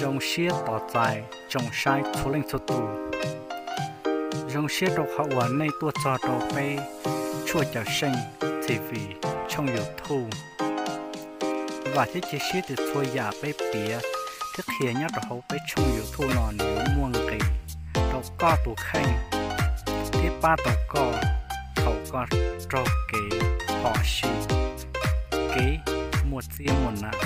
Zoo siab tos txais tsoom saib txhua leej txhua tus. Zoo siab rau qhov uas nej tuaj txog rau peb Tshuaj Cawm Seej T V tshooj YouTube. Vam thiab cia siab tias txhua yam peb piav thiab qhia nyob rau hauv peb tshooj YouTube no nws yuav muaj nqis rau koj tus kheej thiab pab tau koj thaum koj raug kev phom sij, kev muaj txiab muaj nam.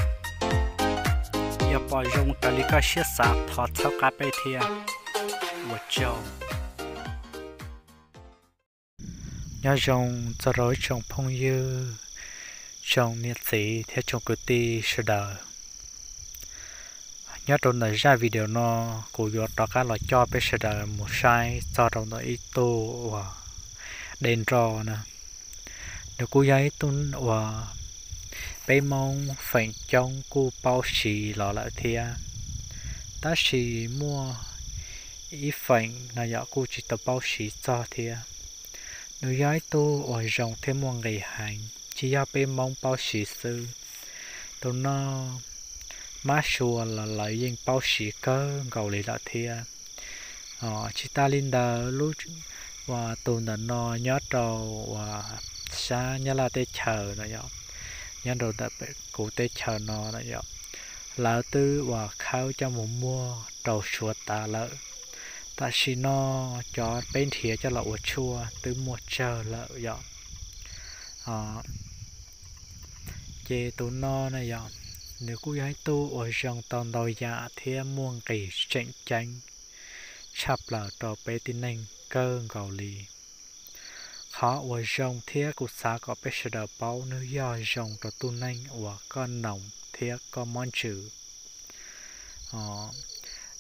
Yog pom zoo raws li koj siab xav thov txhawb qab peb thiab. Ua tsaug. Nyob zoo txog rau ib tsoom phooj ywg, tsoom niam txiv thiab tsoom kwv tij sawv daws. Nyob rau ntawm zaj video no, kuv yuav rov qab los coj peb sawv daws mus saib txog rau ntawm ib tug uas dej nroj na. Nws kuj yog ib tug uas peb Hmoob feem coob kuj paub siv los lawm thiab, tab sis muaj ib feem no yog kuj tsis tau paub siv txog thiab. Nws yog ib tug uas zoo thiab muaj nqis heev, tsis yog peb Hmoob paub siv xwb. Tus no mab sua los lawv yeej paub siv kawg nkaus li lawm thiab. Tsis tas li ntawd, lub uas tus ntawm no nyob rau uas sab Nyab Laj teb chaws no yom, nyob rau ntawm kuv teb chaws no no yom, lawv twb uas khawb coj mus muag rau Suav tas lawm. Tam sim no cov peb nrhiav coj los ua tshuaj twb muaj tsawg lawm yom. Ces tus no na yom, nws kuj yog ib tug uas zoo tau ntau yam thiab muaj nqis tseem ceeb tshaj plaws rau peb tib neeg kawg nkaus li. Qhov uas zoo thiab kuv xav kom peb sawv daws paub, nws yog zoo rau tus neeg uas koj noog thiab koj mob ntsws.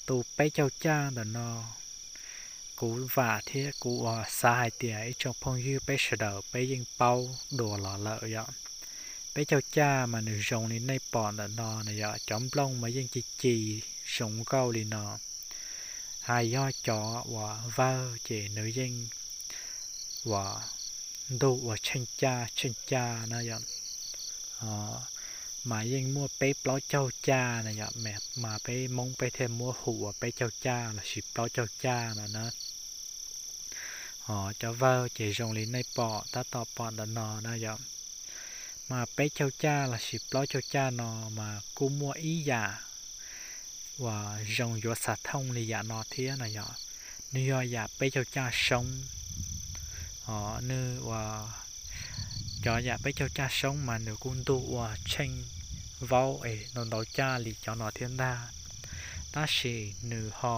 Tus peb caug caj ntawm no, kuv vam thiab kuv uas xav hais tias ib tsoom phooj ywg peb sawv daws peb yeej paub dua los lawm yom. Peb caug caj mas nws zoo li nej pom ntawm no na yom, cov nplooj mas yeej ci ci zoo nkauj li no. Hais yog cov uas vawg ces nws yeej uas ntug uas tsheej caj tsheej caj na yom. Mas yeej muaj peb plaub caug caj na yom, mas peb Hmoob peb thiaj muab hu ua peb caug caj lossis plaub caug caj no na. Cov vawg ces zoo li nej pom tab tom pom ntawm no na yom. Mas peb caug caj lossis plaub caug caj no mas kuj muaj ib yam uas zoo yuav xav thooj li yam no thiab no yom. Nws yog yam peb caug caj soob. Nws uas cov yam peb caug caj soob mas nws kuj ntug ua tsheej vaub es ntau ntau caj li cov no thiab ntag, tab sis nws ho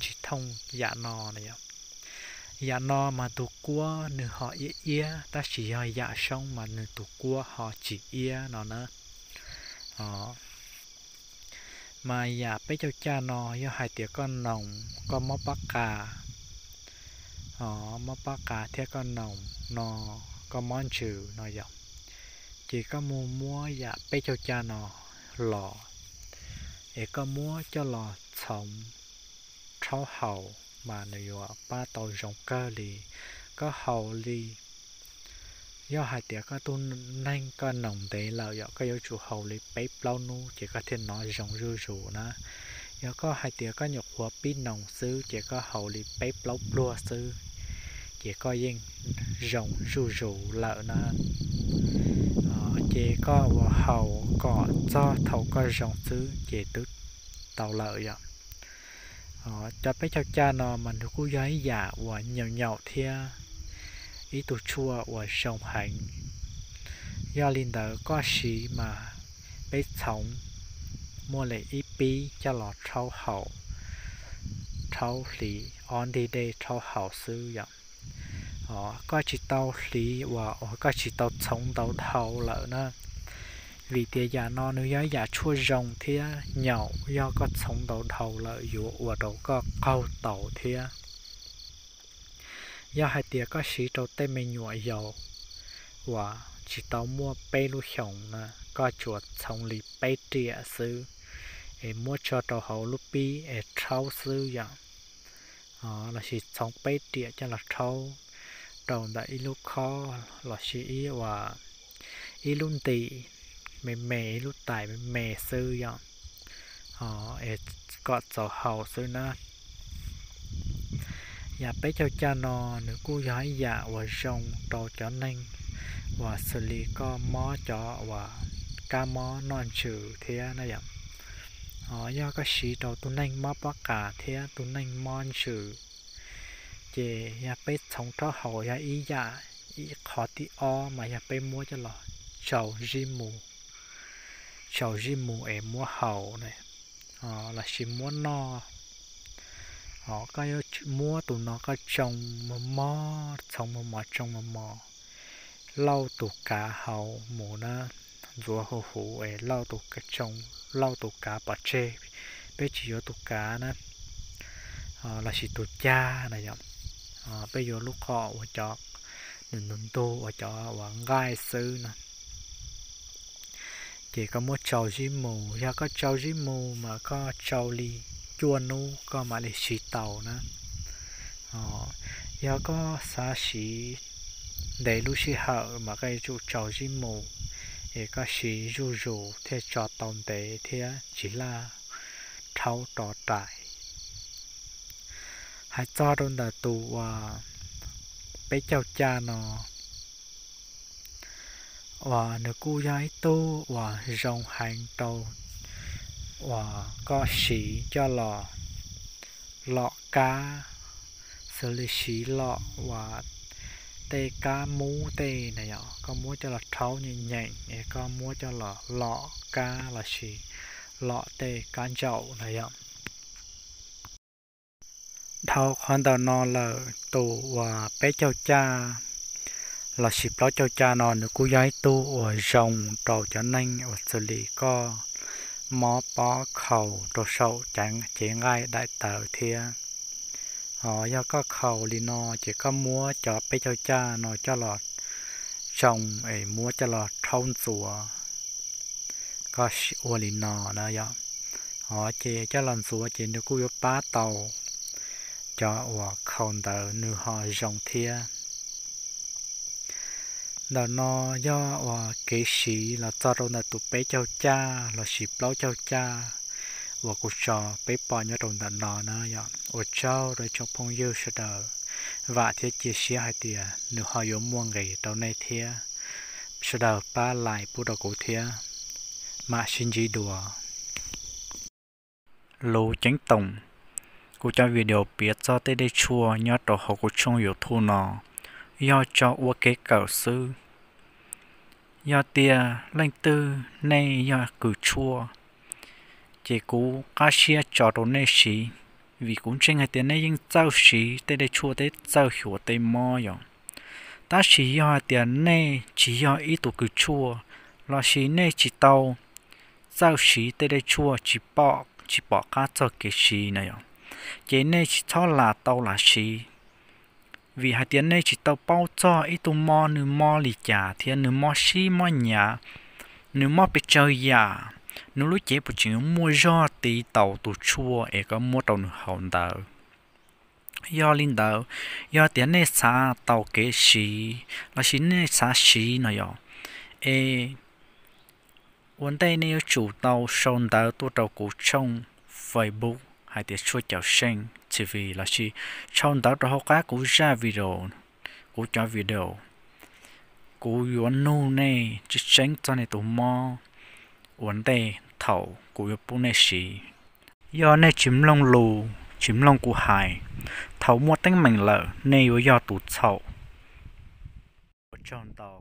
tsis thooj yam no na yom. Yam no mas tus kuab nws ho iab iab, tab sis yog yam soob mas nws tus kuab ho tsis iab no na. Mas yam peb caug caj no yog hais tias koj noog koj mob pob qa, mob pob qa thiab koj noog no koj mob ntsws no yom, ces koj mus muab yam peb caug caj no los, es koj muab coj los txhoov rhaub haus mas nws yuav pab tau zoo kawg li. Koj haus li, yog hais tias koj tus neeg koj noog ntev lawm yom, koj yuav tsum haus li peb plaub hnub ces koj thiaj nov zoo zuj zus na. Yog koj hais tias koj nyuam qhuav pib noog xwb ces koj haus li peb plaub pluag xwb ces koj yeej zoo zuj zus lawm na. Ces koj ua haus kom txog thaum koj zoo xwb ces twb tau lawm yom. Cov peb caug caj no mas nws kuj yog ib yam uas nyaum nyaum thiab ib tug tshuaj uas zoo heev. Yog li ntawd koj siv mas peb txhoov muaj li ib pib coj los rhaub haus, rhaub hliv ob ntig dej rhaub haus xwb yom. Koj tsis tau hliv uas koj tsis tau txhoov ntau dhau lawm na, vim tias yam no nws yog ib yam tshuaj zoo thiab nyaum, yog koj txhoov ntau dhau lawm yuav ua rau koj qaug taus thiab. Yog hais tias koj siv rau tej me nyuam yaus uas tsis tau muaj peb lub xyoos na, koj tsuas txhoov li peb riam xwb, es muab tso rau hauv lub pib es rhaub xwb yom. Lossis txhoov peb riam coj los rhaub rau ntawm ib lub khob lossis ib uas ib lub ntim me me, ib lub tais me me xwb yom. es kom txaus haus xwb na. Yam peb caug caj no nws kuj yog ib yam uas zoo rau cov neeg uas xws li koj mob cov uas kab mob noj ntsws thiab na yom. Yog koj siv rau tus neeg mob pob qa thiab tus neeg mob ntsws, ces yog peb txhoov rhaub haus yog ib yam, ib qho thib ob mas yog peb muab coj los tsau zib mus, tsau zib mus es muab haus na, lossis muab noj. Koj yuav muab tus no koj tsau mos mos, txhoov mos mos tsau mos mos, lauj tus kav haus mus na, ntxuav huv huv es lauj tus kav pov tseg, peb tsis yuav tus kav na, lossis tus cag na yom. Peb yuav lub qhov uas cov nws ntug ntug uas cov uas nqaij xwb no. Ces koj muab tsau zib mus, yog koj tsau zib mus mas koj tsau li cuaj hnub koj mam li siv tau na. Yog koj xav siv ntev lub sij hawm mas koj yuav tsum tsau zib mus, es koj siv zuj zus thiaj tso tau ntev thiab tsis laj rhaub rov rais. Hais txog rau ntawm tus uas peb caug caj no, uas nws kuj yog ib tug uas zoo heev rau uas koj siv coj los lom kab, xws li siv lom uas tej kab mub tej na yom, koj muab coj los rhaub nyeem nyeem es koj muab coj los lom kab lossis lom tej kab ntsaum na yom. Dhau qhov ntawm no lawm tus uas peb caug caj lossis plaub caug caj no nws kuj yog ib tug uas zoo rau cov neeg uas xws li koj mob pob khaus rau saum cev nqaij daim tawv thiab. Ho yog koj khaus li no ces koj muab cov peb caug caj no coj los tsau es muab coj los rhaub ntxuav. Koj ua li no na yom, ho ces coj los ntxuav ces nws kuj yuav pab tau cov uas khaus ntawd nws ho zoo thiab. Ntawm no yog uas kev siv los txog rau ntawm tus peb caug caj lossis plaub caug caj uas kuv tso peb pom nyob rau ntawm no na yom. Ua tsaug rau ib tsoom phooj ywg sawv daws, vam thiab cia siab hais tias nws ho yuav muaj nqis rau nej thiab. Sawv daws pab like pub rau kuv thiab, mam sib ntsib dua. Lus ceeb toom, kuv cov video piav txog tej dej tshuaj nyob rau hauv kuv tshooj YouTube no yog tso ua kev kawm xwb. Yog tias leej twg nej yog kws tshuaj, ces kuv qab siab tso rau nej siv, vim kuv ntseeg hais tias nej yeej txawj siv tej dej tshuaj thiab txawj xyuas tej mob yom. Tab sis yog hais tias nej tsis yog ib tug kws tshuaj, lossis nej tsis tau txawj siv tej dej tshuaj, tsis pom, tsis pom qab txog kev siv na yom, ces nej tsis txhob lam tau lam siv. Vim hais tias nej tsis tau paub txog ib tug mob nws mob li cas thiab nws mob sib mob nyav, nws mob pes tsawg yam, nws lub cev puas tseem muaj zog tiv taus tus tshuaj es koj muab rau nws haus ntawd. Yog li ntawd, yog tias nej xav tau kev siv lossis nej xav siv no yom, es ua ntej nej yuav tsum tau sau ntawv tuaj rau kuv tshooj Facebook hais tias Tshuaj Cawm Seej T V lossis sau ntawv rau hauv qab kuv zaj video, kuv cov video. Kuv yuav nug nej tseeb tseeb txog nej tus mob ua ntej thaum kuv yuav pub nej siv. Yog nej tsis mloog lus, tsis mloog kuv hais, thaum muaj teeb meem lawm nej yuav yog tus txhaum. Ua tsaug ntau.